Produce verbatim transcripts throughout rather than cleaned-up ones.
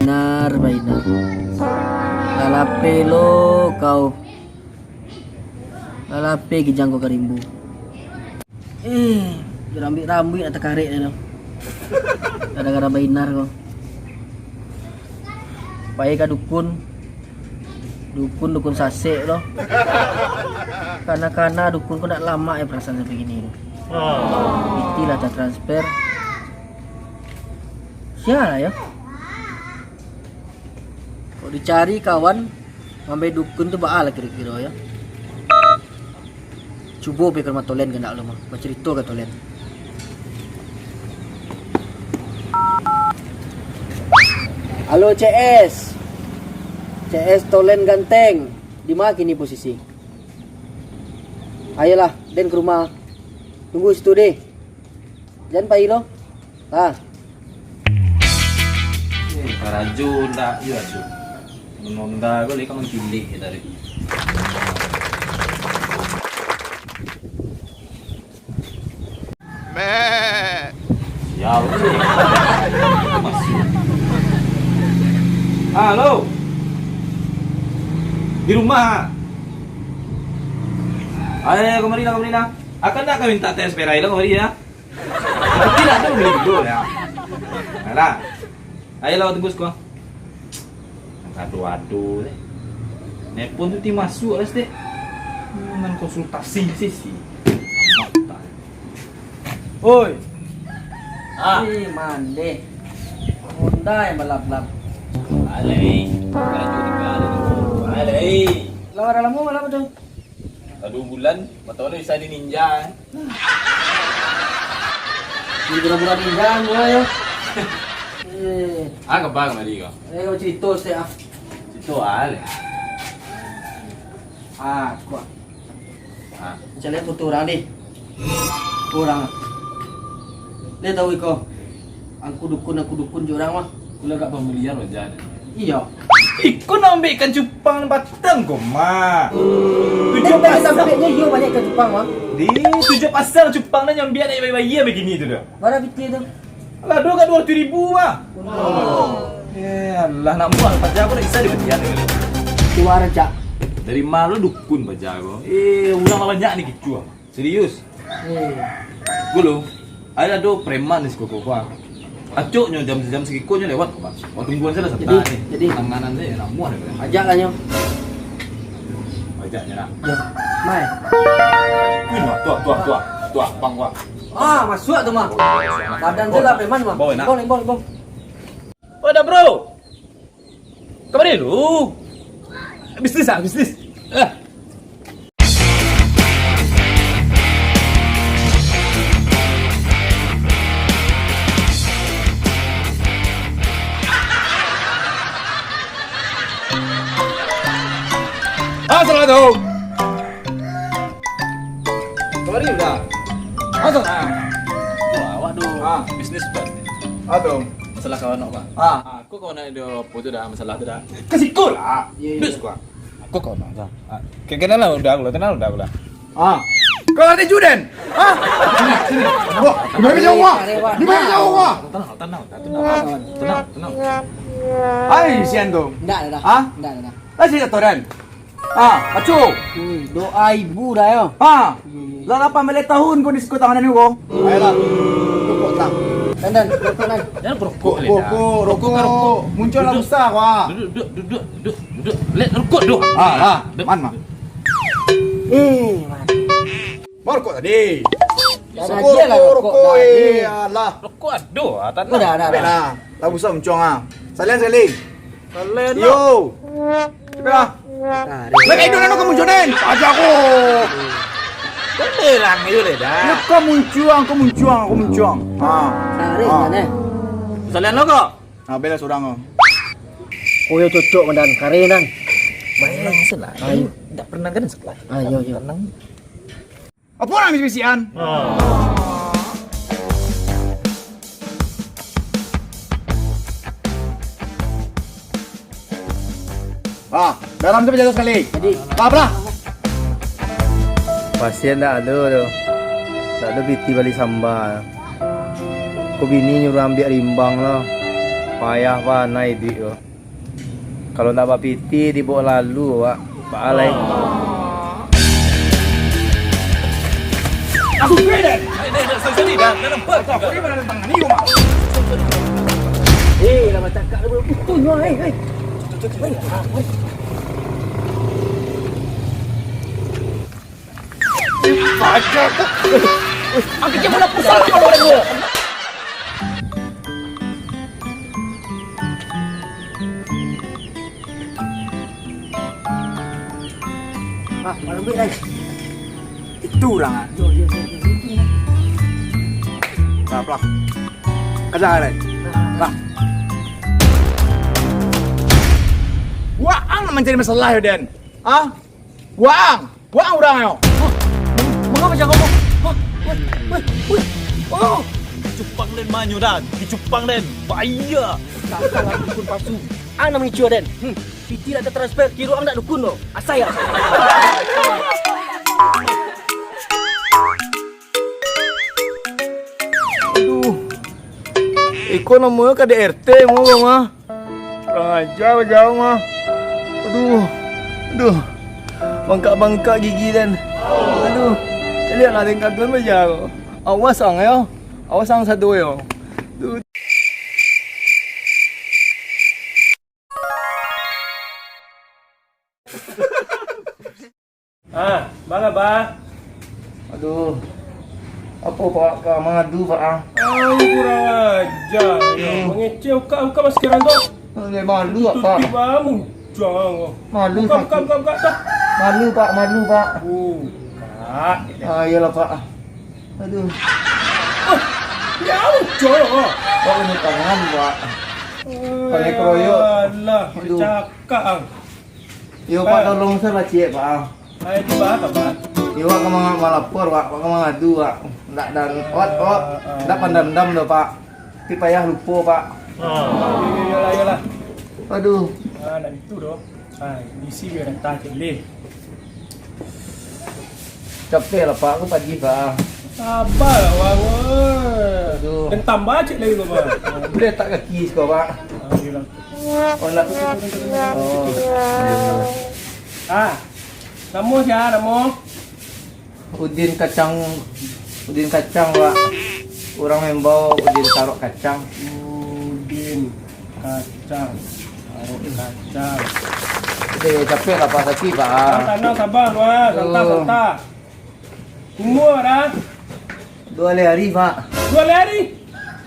Bainar, bainar. Lah lapeh lo kau. Lah lapeh gijang ko ka rimbo. Eh, jo rambuik-rambuik nak takarek tu. Gara-gara bainar ko. Pai ka dukun. Dukun, dukun sasek lo. Kana-kana dukun ko nak lamak ya perasaan sampai gini tu. Itilah transfer. Sia lah yo. Kok dicari kawan, mambai dukun tu baa lah kiro-kiro yo. Cubo pai ka rumah Tolen kandak lo mah, bacarito ka Tolen. Halo C S. C S Tolen ganteng. Di ma kini posisi? Ayolah, den ka rumah. Tunggu situ deh. Jan pai lo. Ha. Eh, karajo ndak yo, Asu. Menonda ko lek ka mancilek yo tadi. Mek. Sial. Masuk. Halo. Di rumah. Ayo, kamari lah, kamari lah. Akan nak ka minta T S P rai lah, kamari ya. Tapi lah tu beli dulu ya. Alah. Ayolah, tunggu siko. Ado-ado deh. Nelpon tu ti masuk lah, Stek. Nan konsultasi sih, sih. Oi. Ah. Ih, mandeh. Honda yang balap-balap. Alai. Baju tiga ada tu. Alai. Lah, dah lamo balap tu. Lah duo bulan, mantap lo bisa di ninja, eh. Di pura-pura ninja, gua yo. Eh. Ah, kaba kamari ko? Eh, kau cerita sih, ah. Cerita ah, leh. Ah, kuat. Ah. Cari foto urang deh. Urang. Dia tahu iko. Angku dukun, angku dukun je urang mah. Kula agak pamiliar wajah dia. Iyo. Iko nak ambiakan cupang patang ko mah. Tujuh pasang. Sampai nyo iyo banyak ikan cupang mah. Di tujuh pasang cupang dah nyambiak nak bayar-bayar begini tu dah. Bara pitih tu? Lah, duo ka duo ratus ribu mah. Eh, alah, nak murah paja ko nak bisa dibatian ni. Keluar aja. Dari malu dukun paja ko. Eh, urang lah banyak ni kicuah. Serius. Eh. Gulu, ado, ado preman di siko ko, Bang. Acoknyo jam, jam sagiko nyo lewat ko, Bang. Wah, tungguan sajo lah. Jadi, sabanta ni. Jadi. Tanganan sajo, namuah deh, Bang. Ajak lah nyo. Ajaknyo lah. Yo, mai. Wih, mah, tuah, tuah, tuah. Tuah, Bang, wah. Ah, masuak tu, mah. Badan tu lah preman, mah. Bawa enak. Bang, bang, bang. Wadah, bro. Kamari lu. Bisnis ah, bisnis. Ah. Assalamualaikum. Kamari udah. Masuk. Ah. Wah, awak tu. Ah. Bisnis, Pak. Ah, tu. Masalah kawan awak, Pak. Ah. Aku kawan nak ado apo tu dah, masalah tu dah. Ka siko lah. Iyo, iyo. Duduak siko. Aku kawan nak dah. Ah, ke-, kenal lah udah aku lah, kenal udah aku lah. Ah. Kau ada Juden? Ah. Sini, sini. Wah, di mana jauh, wah? Di mana jauh, wah? Tenang, tenang, tenang. Tenang, tenang. Ai, sian tu. Ndak ada dah. Ah? Ndak ada dah. Ai, si Toren. Ah, acu. Ui, doa ibu dah yo. Ah. Iyo, iyo. Lah lapan baleh tahun kau di siko tangan ni kau. Ayolah. Rokok tak. Dan, dan, rokok, dan. Jangan rokok, rokok, rokok, rokok. Muncul lah besar kau, ah. Duduk, duduk, duduk, duduk, duduk. Lek rokok tu. Ah, ah. Man, man. Eh, man. Mau rokok tadi. Rokok, rokok, rokok, rokok tadi. Eh, alah. Rokok ado, ah, tanah. Udah, udah, udah. Lah, tak usah muncuang, ah. Salian sekali. Salian, yo. Cepat lah. Lah, kayak itu, nano kamu jodohin. Aja aku. Beneran, ayo, deh, dah. Yo, kau muncuang, kau muncuang, kau muncuang. Ha. Tarik, ha. Mana? Salian lo kok? Ha, bela seorang kau. Oh, yo, cocok, Mandan. Karen, Dan. Tenang, senang. Ayo. Tak pernah kan sekolah. Ayo, ayo. Tenang. Apo urang bisi-bisian? Ah, dalam tu pajatuah sakali. Jadi. Lah, lah. Pasien dak ado tu. Dak ado piti bali samba. Ko bini nyuruah ambiak rimbang lah. Payah panai iduik ko. Kalau ndak bapiti, dibaok lalu, wak. Baalai. Aku kira. Eh, lah bacakak tu, bro. Itu nyo, eh, eh. Angkek cek mano pusat kalau orang dua. Ah, malam baik, guys. Itu urang, ah. Yo, yo, yo, yo, itu, yo. Lah, lah. Kaja, guys. Lah. Waang mancari masalah, yo, Den. Ah? Waang! Waang urang, yo! Hah? Mangapa cako ko? Hah? Weh, weh, weh! Oh! Kicupang den manyo, Dan. Kicupang den. Bahaya. Dasar dukun palsu. Ang nan mangicuah den. Hmm. Piti lah tatransfer, kiro ang ndak dukun doh. Asai ah. Aduh. Iko namonyo K D R T mah, Bang, ah. Kurang aja lah jauh mah. Aduh. Aduh. Bangkak-bangkak gigi den. Aduh. Caliaklah den kaduan baja ko. Awas ang yo. Awas ang sado yo. Aduh. Ah, bang, abah. Aduh. Apo, Pak, ka mangadu, Pak, ah? Ai, kurang aja. Hmm. Mangecek ukak-ukak masih kira tu. Aduh, malu, Pak. Tutup, Pak, muncuang, oh. Malu, buka, buka, sakit. Buka, buka, buka, dah. Malu, Pak, malu, Pak. Buka. Ah, iyolah, Pak. Aduh. Ah, ya, muncuang, oh. Pak, ini tangan, Pak. Pakai keroyok. Alah, aduh. Cakak, ang. Yo, Pak, tolong salah ciek, Pak. Ai, di baa, Pak? Yo, Pak, ka ma-, malapor, Pak. Pak, ka mangadu, Pak. Ndak dan, ot, ot. Ndak pandam-dam doh, Pak. Tapi payah lupo, Pak. Ah. Iyolah, iyolah. Aduh. Ah, ndak itu doh. Ah, isi biar rata cek leh. Capek lah, Pak. Aku pagi, Pak. Sabar lah, Wang. Aduh. Dan tambah cek lagi, Pak. Boleh tak kaki siko, Pak? Ah, iyolah. Oh, nak. Oh. Ah, namo sia, namo? Udin Kacang, Udin Kacang, Pak. Urang Mambao Udin Tarok Kacang. Udin Kacang, Tarok Kacang. Oke, capek lah, Pak, tapi, Pak. Santai, santai, sabar, Pak. Santai, santai. Umua dah? Duo baleh ari, Pak. Duo baleh ari?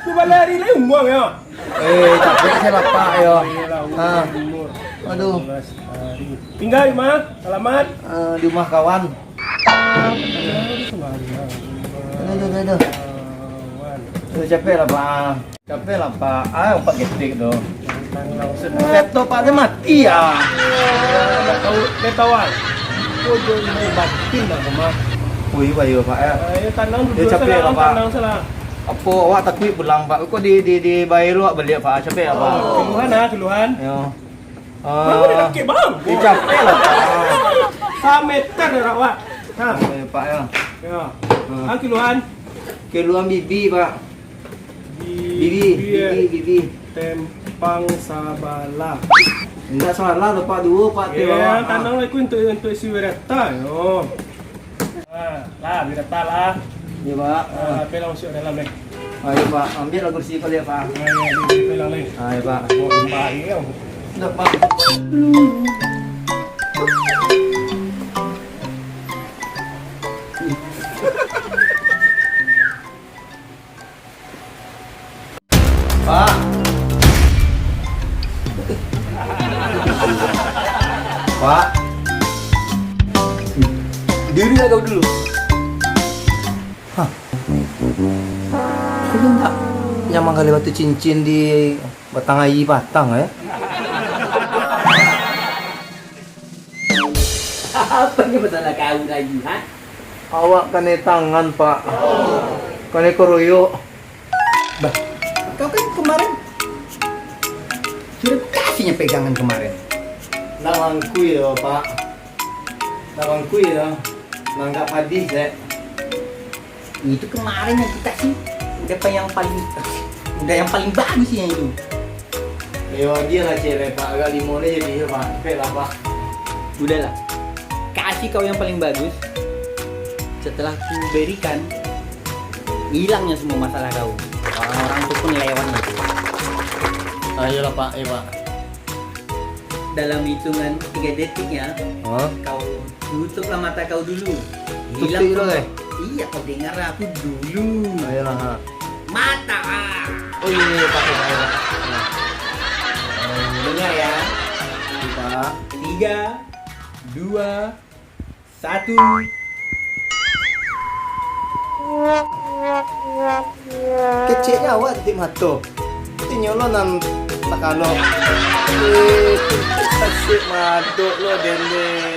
Duo baleh ari lai umua, yo? Eh, capek se lah, Pak, yo. Iyolah, umua, ha. Umua. Aduh. Duo baleh ari. Tingga di ma? Alamat? Eh, di rumah kawan. Aduh, aduh, aduh, aduh. Kawan. Aduh, capek lah, Pak. Capek lah, Pak. Ah, Pak getek tu. Laptop Pak tu mati, ah. Ndak tahu, ndak tahu, ah. Ko jo ilmu batin dah, Pak. Oh, iyo, iyo, Pak, yo. Ah, yo, tanang dulu, capek lah, Pak. Tanang salah. Apo, awak takuik pulang, Pak. Ko di, di, di bae lu, awak baliak, Pak. Capek lah, Pak. Keluhan, ah, keluhan. Yo. Ah. Bang, ko di dakek, Bang. Eh, capek lah, Pak. Sameter jarak, Pak. Ha. Yo, Pak, yo. Yo. Hmm. Ah, keluhan. Keluhan bibi, Pak. Bibi, bibi, bibi. Tempang sabalah. Indak salah tu, Pak, duo, Pak, tu, Pak. Tanang lah, itu untuk, untuk isi wirata, yo. Ah, lah, wirata lah. Iyo, Pak. Ah, pai lah masuak dalam, eh. Ayo, Pak. Ambiak lah kursi ko, Pak. Ah, iyo, iyo, pai lah, eh. Ayo, Pak. Bawa gumpa, iyo. Indak, Pak. Pak. Pak. Diri lah kau dulu. Hah. Kau indak nyaman gali batu cincin di batang aia patang, eh? Apo nyo masalah kau lagi, ha? Awak kanai tangan, Pak. Kanai karoyok. Bah, kau kan kemarin sudah kasih nyo pegangan kemarin. Ndak mangkui doh, Pak. Ndak mangkui doh. Nanggak padih, Zek. Itu kemarin yang kita sih, udah pa-, yang paling, udah yang paling bagus sih yang itu. Yo, agiah lah ciek lai, Pak. Agak limo ni jadi yo, Pak. Cepek lah, Pak. Udahlah. Kasih kau yang paling bagus. Setelah ku berikan, hilangnya semua masalah kau. Orang-orang tu pun lewat gitu. Ayolah, Pak. Ayo, Pak. Dalam hitungan tiga detik ya, Hah? Kau tutuplah mata kau dulu. Tutup dulu, eh? Iya, kau dengar aku dulu. Ayolah, ha. Mata. Oh iya, iya, pakai, pakai, pakai. Nah. Dengar ya. Kita. Tiga, dua, satu. Keceknya awak titik mato. Tinyo lo nan takalo. Eh, asik madok lo, dendeng.